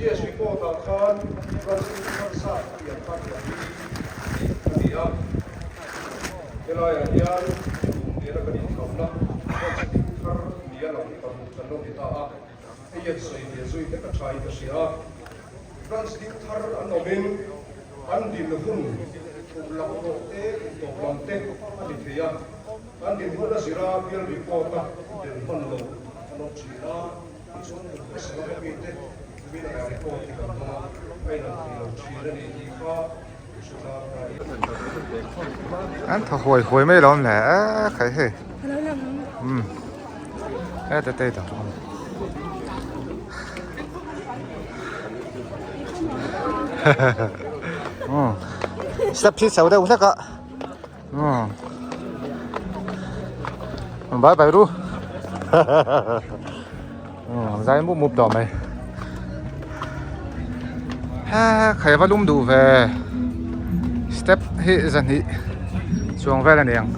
GS report-ah khan branch ding thar zat a pian kha 4 tih a ni a. Helaiah hian kum nena kan inthamna branch ding thar nia lang hi 6 kan lo ni ta a, hei hian sawi ve zui hlek a thain ka hria a. Branch ding thar an awmin an din hun kum laklawh te, kum tawp lam te a ni thei a, an din hun a zira bial report-a tel hman lo an awm thin a. Tichuan kum hmasa lama mite kumin ah report hi kan dawng a, a inang thei lo thin a ni tih kha hre tlang ta i. An thaw huai huai mai lo le a khai hei um he te te dang um step hi chho deuh hlek a um bye bye ru um zai mup mup tawh mai he khai va lum duh ve step hi zahnih chuang vel a ni ang.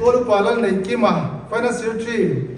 Pawl Upa Lalneihkima, Finance Secretary.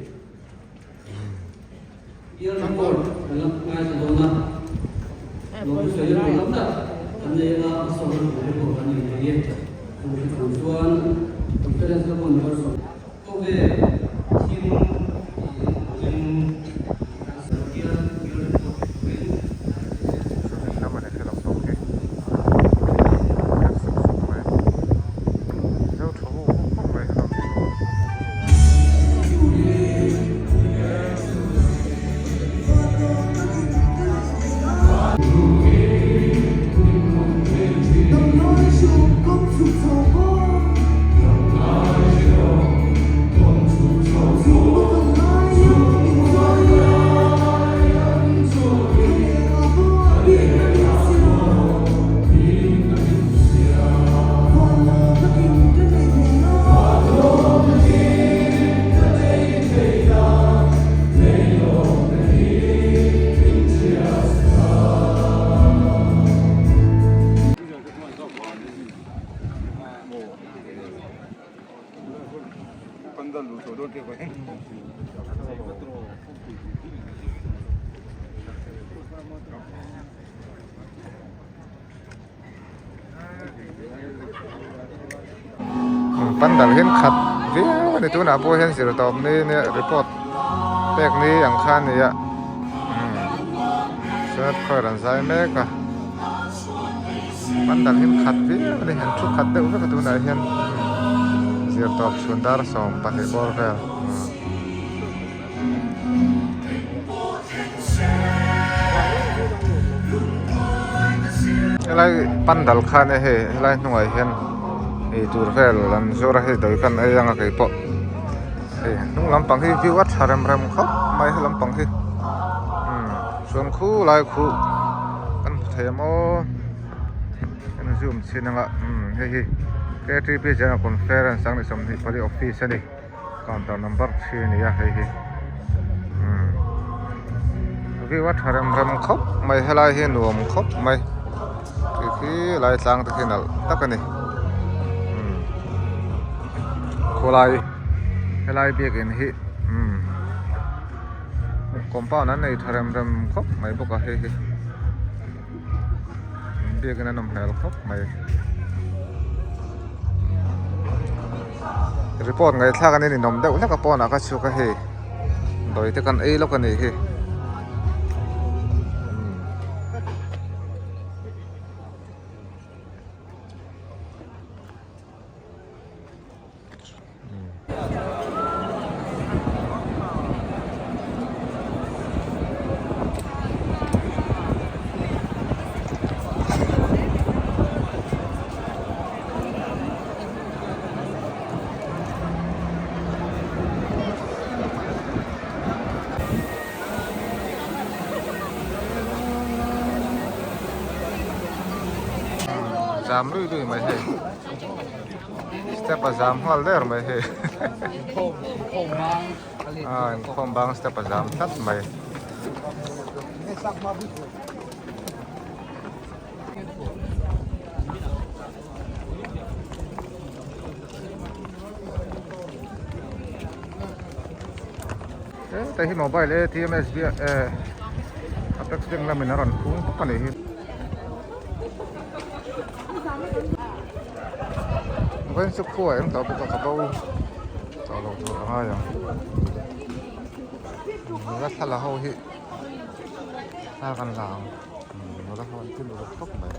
Pandal hian khat viau a ni tunah pawh hian zir tawp ni nia report pek ni ang kha a ni a chuan khawi rawn zai mek a pandal hian khat viau a ni an thu khat deuh vek a tunah hian zir tawp chhun dar 12 bawr vel. Helai pandal khan e hei helai hnungah hian ei tur vel an zawr a hei dawi khan ei anga keipawh hei hnung lampang hi view a tha rem rem khawp mai he lampang hi umm chuan khulai khu kan hmu thei ang aw kan zoom chhin anga umm hei hi K T P General Conference ang ni 24 office a ni. Counter number 3 a ni a hei hi umm view a tha rem rem khawp mai helai hi nuam khawp mai tih khi lai tlang te khi nalh tak a ni umm khawlai helai biakin hi umm compound an nei tha rem rem khawp mai bawk a hei hi biakin a nawm hmel khawp mai. Report ngaihthlak a ni ninawm deuh hlek a pawnah ka chhuk a hei dawi te kan ei lawk a nih hi. Zam lui lui mai hei step a zam nghal der mai hei a inkhawm bang step a zam tlat mai. Heta hi mobile atm sbi eh apex bank lamin a rawn phung tawp a nih hi. Vawiin chu khua eng tawh bawk a ka bo tawh lo tur a ngai ang. Nula thla la ho hi thla kan la ang nula ho an ti uluk khawp mai.